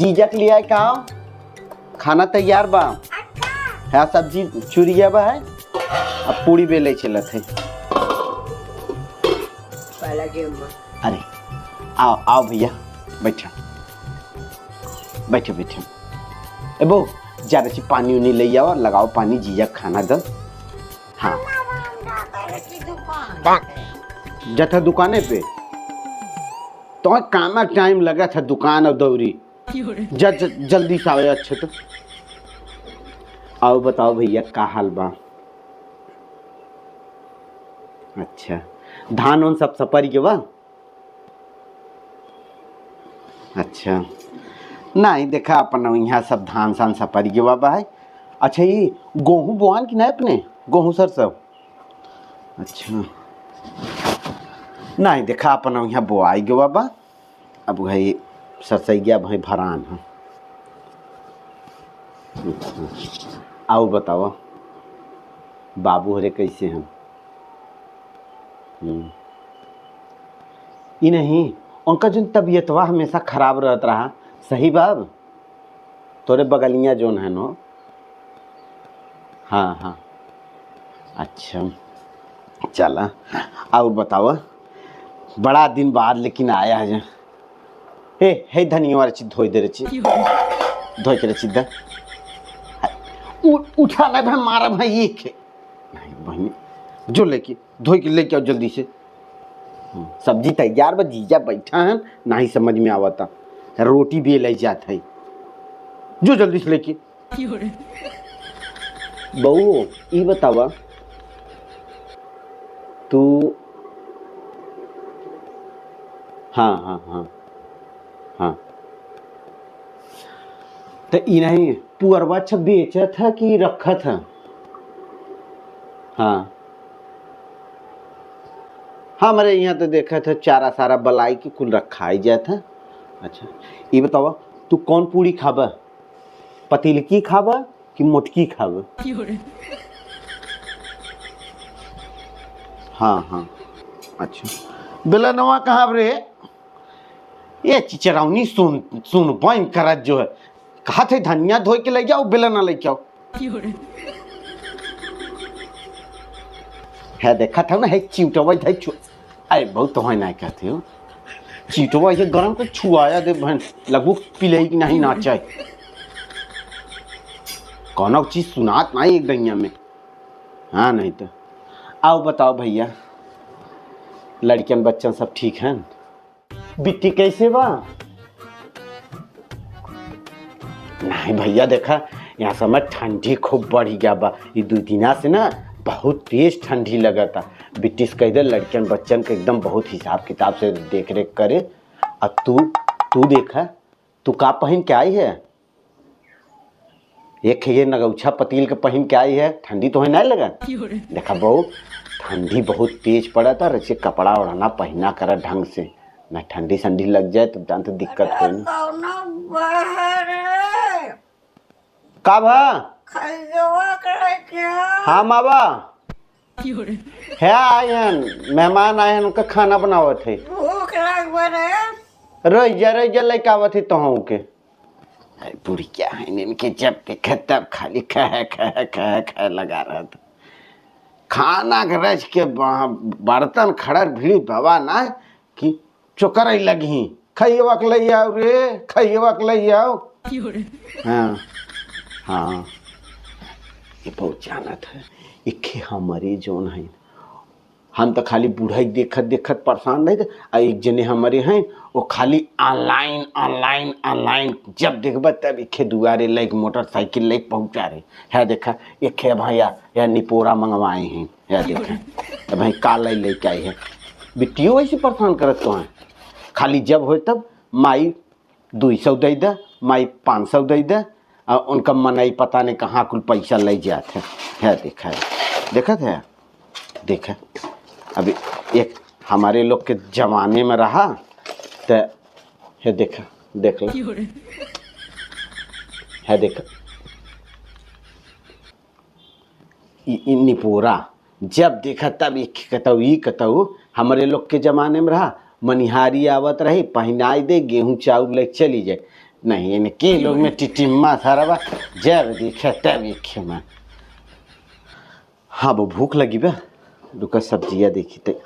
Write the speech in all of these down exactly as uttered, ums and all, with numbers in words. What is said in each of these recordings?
जीजा के लिए आए का? खाना तैयार बा। हाँ, सब्जी चुरिया बा है। अब पूड़ी बेले चलत है। पहला गेम में। अरे, आओ, आओ भैया, बैठा। बैठे, बैठे। ए बहू, जा रही पानी उनी ले आओ, लगाओ पानी, जीजा खाना दो। हाँ। जथा दुकाने पे। तो कामा टाइम लगा था दुकान और दौरी। जा, ज-, जल्दी से आवे, अच्छे तो। आओ बताओ भैया, का हाल बा? अच्छा, धान उन सब सपरि के बा? अच्छा, नहीं देखा, अपन यहाँ सब धान सान सपरि के बा भाई। अच्छा, ये गेहूं बोआन कि नहीं अपने? गेहूं सरसों? अच्छा, नहीं देखा, अपन यहाँ बोआई गवा बा। अब भाई सरसैया भाई भरान है। अच्छा, आओ बताओ, बाबू हरे कैसे हैं? हम्म। ई नहीं, उनका जोन तबियतवा हमेशा खराब रहत रहा, सही बाब? तोरे बगलिया जोन है नो? हाँ, हाँ। अच्छा, चला, और बतावा, बड़ा दिन बाद लेकिन आया है। ए, हे धनिया वाला चीज धोई दे रे चीज, धोई के रे चीज दे। उ-, उठा ले भाई, मारा भाई, ये खे-, नहीं बहनी, जो लेके धोई के लेके आओ जल्दी से। हम्म, सब्जी तैयार बा, जीजा बैठा है, नहीं समझ में आवता। रोटी भी ले जात है, जो जल्दी से लेके। बहू, ई बतावा, तू, हाँ, हाँ, हाँ, हाँ। त ई नहीं, पुअरवा अच्छा बेचत है कि रखत है? हाँ। हमरे यहाँ तो देखत है, चारा सारा बलाई के कुल रखाई जात है। अच्छा, ई बतावा, तू कौन पूड़ी खाबा? पतीलकी खाबा कि मोटकी खाबा? हाँ, हाँ। अच्छा, बेलनवा कहाँ रे? ए चिचरौनी सुन, सुन बन करत जो है। कहा थे धनिया धोई के ले जाओ, बेलना ले जाओ। है देखा था ना, है चिउटवा है छु-, अरे बहुत तो है ना कहते हो। चिउटवा ये गरम के छुआया दे बहन, लगू पिलई की नहीं नाचे। कौनो चीज सुनात नहीं एक दैया में। हाँ नहीं तो। आओ बताओ भैया, लड़कियन बच्चन सब ठीक हैं? बिट्टी कैसे बा? नहीं भैया, देखा, यहाँ समय ठंडी खूब बढ़ गया बा। ई दू दिना से ना बहुत तेज ठंडी लगता। बिट्टी से कह दे, लड़कन बच्चन के एकदम बहुत हिसाब किताब से देख रेख करे। आ तू, तू देखा, तू का पहन के आई है? एक ये नगौछा पतील के पहिन के आई है, ठंडी तोहे नाहीं लगत? देखा बहू, ठंडी बहुत तेज पड़त है, ऐसे कपड़ा ओढ़ना पहिना करा ढंग से, ना ठंडी संडी लग जाए तो जानते दिक्कत अरे होई ना। कौनो बहरे का भा? खैजवा करे क्या? हाँ मावा। है आए हैं, मेहमान आए हैं, उनका खाना बनावत है। भूख लाग बा रे। रह जा, रह जा, लेके आवत है तोहू के। अरे बुढ़िया है, इनके जब देखे तब खाली खह, खह, खह, खह लगा रहत। खाना के रच के ब-, बर्तन खड़र भिड़ी बाबा ना कि चोकरई लगी, "खइयवा के लई आओ रे, खइयवा के लई आओ।" हाँ, हाँ, ये बहुत जानत है। इखे हमारे जोन है, हम तो खाली बुढ़ई देखत देखत परेशान रहित। आ एक जने हमारे हैं, वो खाली online, online, online, जब देखबा तब इखे दुआरे लइके मोटरसाइकिल लइके पहुँचा रहे। है देखा, इखे भैया, या निपोरा मंगवाए हैं, है देखा, तो भाई का लई लइके आई है। बिटियो ऐसे परेशान करत तो हैं, खाली जब होए तब माई दुई सौ दे दे, माई पाँच सौ दे दे, आ उनका मनई पता नहीं कहाँ कुल पैसा ले जात है। है देखा है, देखत है, देखा। अभी एक हमारे लोग के जमाने में रहा, त है देखा, देख ले। है देखा। ई, ई निपोरा, जब देखा तब ई कतऊ, ई कतऊ। हमरे लोग के जमाने में रहा, मनिहारी आवत रही, पहिनाई दे, गेहूं चाउर ले चली जाए। नहीं, इनके लोग में टिटिम्मा सारा बा, जब देखे तब एक खेमा। हाँ, वो भूख लगी बा, रुका सब्जिया देखी ते,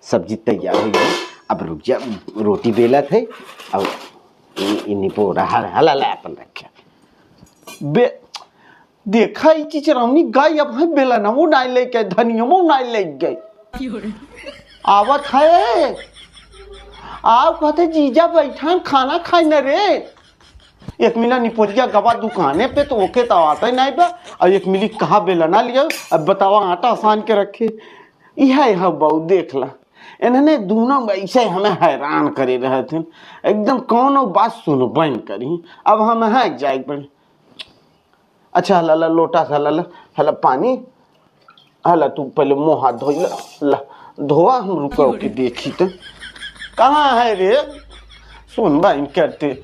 सब्जी तैयार हो गई। अब रुक जा, रोटी बेला थे, अब इ-, इन्हीं पोरा हल-, हला ला अपन रखे। बे, देखा ई चिचरौनी गाय अब है बेला ना, वो नाई लेके, धनिया वो नाई लेके गई। आवत है, आओ कहते, "जीजा बैठान, खाना खाई न रे।" एक मिला निपोरिया गवा दुकाने पे तो ओके तो आता ही नहीं बा, और एक मिली कहा बेला ना लिया, अब बतावा आटा सान के रखे। यह है बहू, देख ला, इन्हने दोनों ऐसे हमें हैरान करे रहे थे, एकदम कौनो बात सुनबे न करी। अब हम है जाए पड़े। अच्छा, हला, हला, लोटा से हला, हला, हला पानी, हला, तू पहले मुँह हाथ धोई ला, ला, धोआ, हम रुका के देखी तो। कहाँ है रे? सुन बा, इन करते,